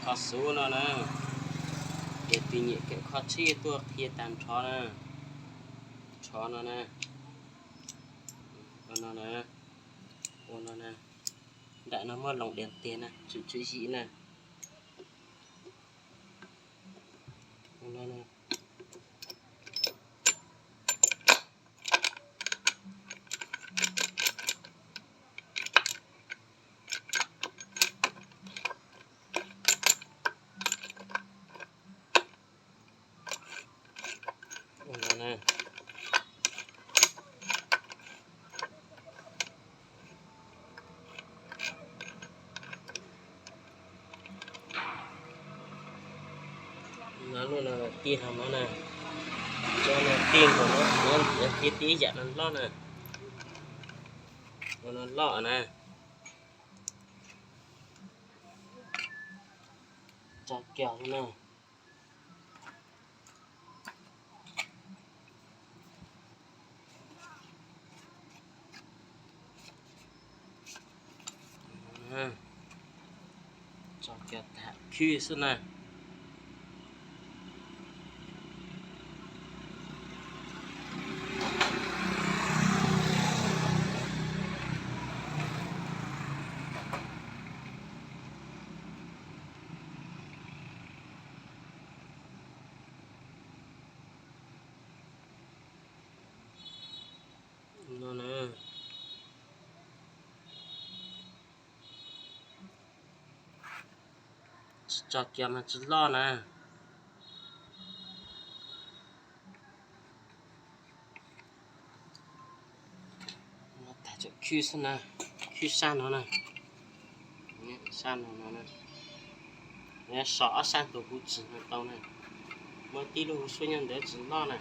Kho xub no na, ces tus nyem kawm kho tsheb tuaj qhia tag nrho na, nrho no na, ua no na, ua no na, nram no muaj loos dias tiag na, tswm tswv yim na, ua no na. No lub no tij hauv no na, cov no tij nkaus no, tij tib yam no loj na, ua no loj na, tso kiag no na. Tso kiag tham khwb xwb na. No na, tso kiag mas tsis loj na. Tag tseem khwb xwb na, khwb sab no na, sab no no na. Yog so ob sab tus kuv tsis tau na, muaj tib lub hu suab nyob ntawd tsis loj na.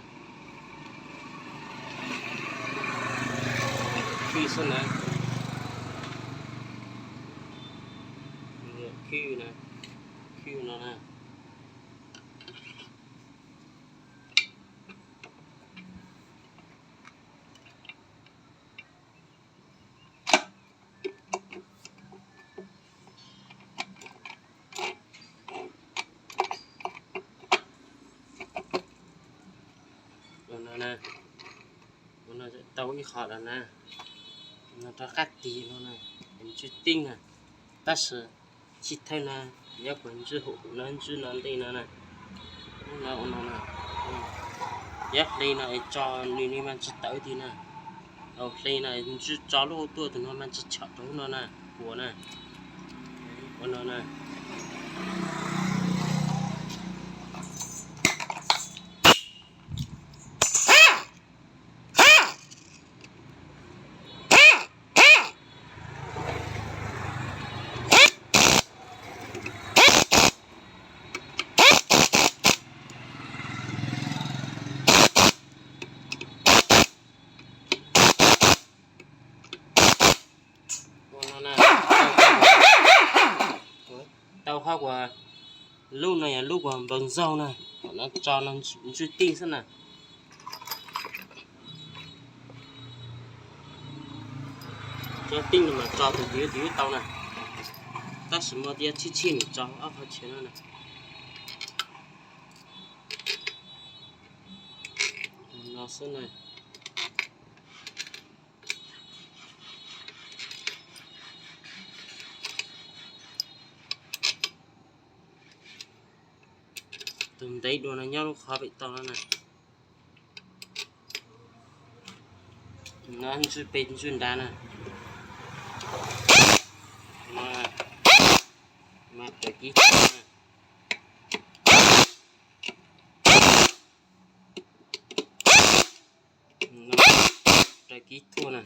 Khwb xwb na, khwb na, khwb no na. Ua no na, ua no tau ib qho lawm na, no rov qab tig no na, ntswj tij na, tab sis tsis thawj na, nyob kuv ntswj hauv no, ntswj no ntej no na, no ua no na, nyob hle no es tso nws nws mas tsis tawv tiag na, hle no ntswj tso lub tuaj tus no mas tsis chom rau no na, puas na, ua no na. Ua no na, tau qhov uas lub no yog lub uas npawg zaug na, no tso no ntswj tij xwb na. Tso tij no mas tso tus twg tus twg tau na, tab sis muaj tias tshij tshij nws tso ob qhov chaw no na. No xwb na. Tus ntev dua no nyob lub qhov pem toj no na. No ntswj pem ntswj nrad na. No mas raws kib thuam na. No raws kib thuam na.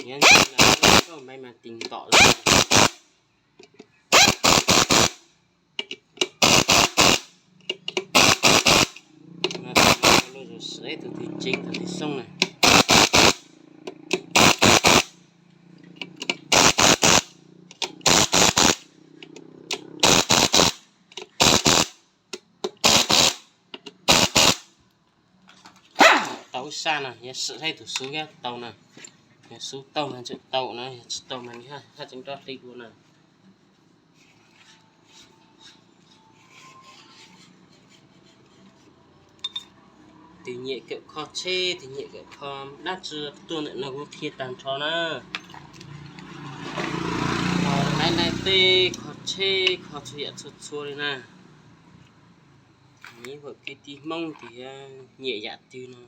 Nyob ntawm no koj maiv mas tis ntom lawm. Lub zus sim ib tug twg ceeb tug twg xoob na. Tau ib sab na, yog sim saib tus xub thiab tau na. Yog xub tau mas tseem tau na, yog tsis tau mas nws haj tseem nrog hle dua na. Tus nyiam kawm kho tsheb, tus nyiam kawm kho dab tsi tuaj ntawm no kuv qhia tag nrho na. Los laiv laiv tej kho tsheb kho txhua yam txhua txhua li na. Ib puas kwv tij Hmoob tias nyiam yam twg no,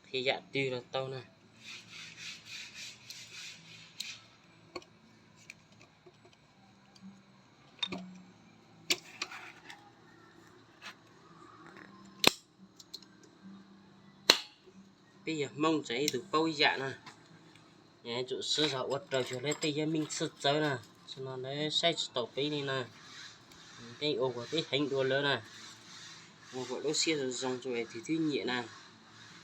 qhia yam twg los tau na. Peb yog Hmoob tseem ib tug paub yam na, tsum siv zog ua raws li tej yog meej txhij txawv na, tam sim no lawv saib tsis taus peb li na. Peb ua kom peb heev dua lawv na, ua kom lub siab zoo zoo rau tus twg nyiam na.